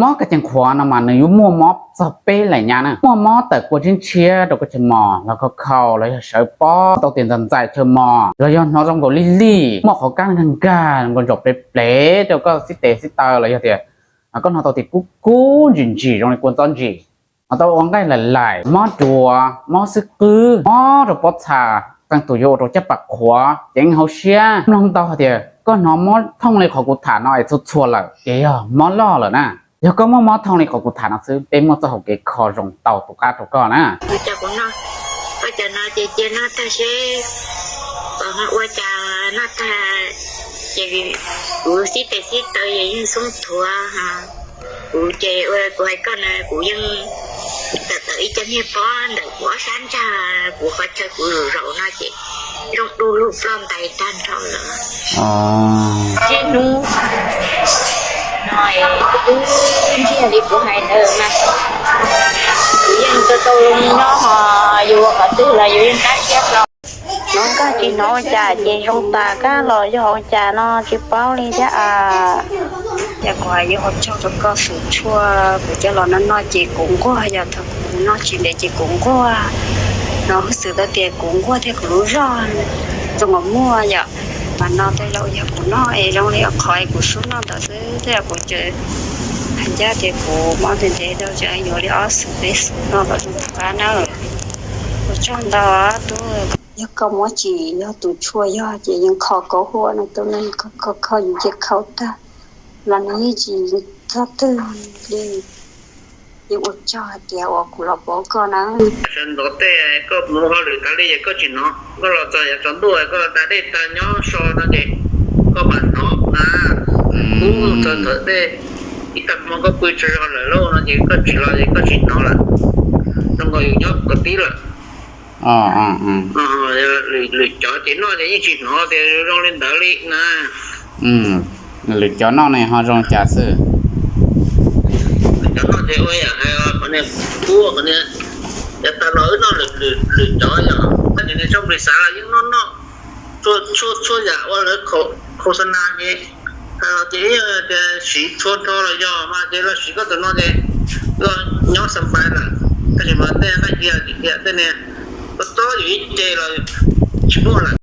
Mob kab cees qhuav no mas nws yuav muaj mob txog peb lam nyab na. Muaj mob tawm kua tshiab ntshiab rau koj chaw mos los kho khau los yog sawv pob tau tias ntxais ntxais chaw mos los yog hnov zoo nkaus lig lig, muaj qhov kab nkag nkag nkaus ntsaum plev plev rau koj xib tes xib taw los yog tias koj hnov tau tias kub kub ntsim ntsim zoo li kua txob ntsim, ho tau ua nqaij laim laim, mob ruas, mob xwb qwb, mob rau pob txha, qee tus yuav ua rau caj pas qhuav, ceev hauv siab. Mloog tau hais tias koj hnov mob thooj li qhov kuv tham no es txhua txhua lawm ces yog mob loj lawm na. Yog koj muaj mob thooj li qhov kuv tham no xwb, peb muaj txoj hau kev kho zoo tau tus qab rau koj na. Ua cas kuv noj, ua cas no ces cia noj tag seb, ua cas noj tag ces kuv xib tes xib taw yeej xoob thuav. Kuv ces ua kuv hais koj na, kuv yeej tawm tawm ib co niag pob ntawm kuv ob sab ntsag, kuv qhov chaw kuv zaum zaum no ces zoo du lug ploj ntais tag nrho lawm. Tib hnub no kuv ntsiag li kuv hais ntawd mas kuv yeej tau tau zoo nyob ho, yus ua qhov twg los yus yeej qab siab rau. Hnov koj tsis hnov ua cas ces zoo tas kab los yog ua cas no tsis paub li thiab a. Yog kuv hais yuav ua tsaug rau koj xwm tshuaj kuv coj los no noj ces kuv nquag, yog thaum kuv noj tsis ntev ces kuv nquag. No hwj xwm tau tias kuv nquag thiab kuv lub zog zoo uas muaj yom, mas no tej zaum yog kuv noj es zoo li qhov es kuv xub noj ntawd xwb, tej zaum kuv tseem hais ncaj tias kuv mob ntev ntev rau tseem yuav li ob xwm peb xwm no kom zoo qab na. Ua tsaug ntau tub. Yog koj muab tsis yog tus tshuaj yog ces yeej kho kauv huam no tub, kho kho yus ces khaus tag los nws yeej tsis txhob twg li. Yeej ua tsaug hais tias uas kuv los pom koj na. Sawv ntxov tej koj mus hauj lwm tas li es koj tsis hnov, koj los txog yav tsaus ntuj koj los da dej tag nyob so no ces koj mam hnov na. Ub, txog ntxov tej ib tag hmo koj pw tsaug zog lawm lauj no ces koj tsis los ces koj tsis hnov lawm. Zoo nkaus yus nyob kom tib lawm. Lwm cov ces noj ces yeej tsis hnov tias zoo li ntawd li na. Lwm cov noj ne ho zoo cas xwb? Lwm cov noj ces ua yam hais qhov niag kub qhov niag, yav tas los wb noj lwm cov yom, koj cov niag tsob nplis xav los yeej noj noj txhua txhua yam ua lawv khos xas nas ces hais los ces ib yam tias siv txhua nrho los yog mas ces los siv koj tus no ces los nyob xas npais lawm. Tab sis mas tej nqaij hias tim tiam tej niag koj txob yus ib ce los tsis muaj lawm.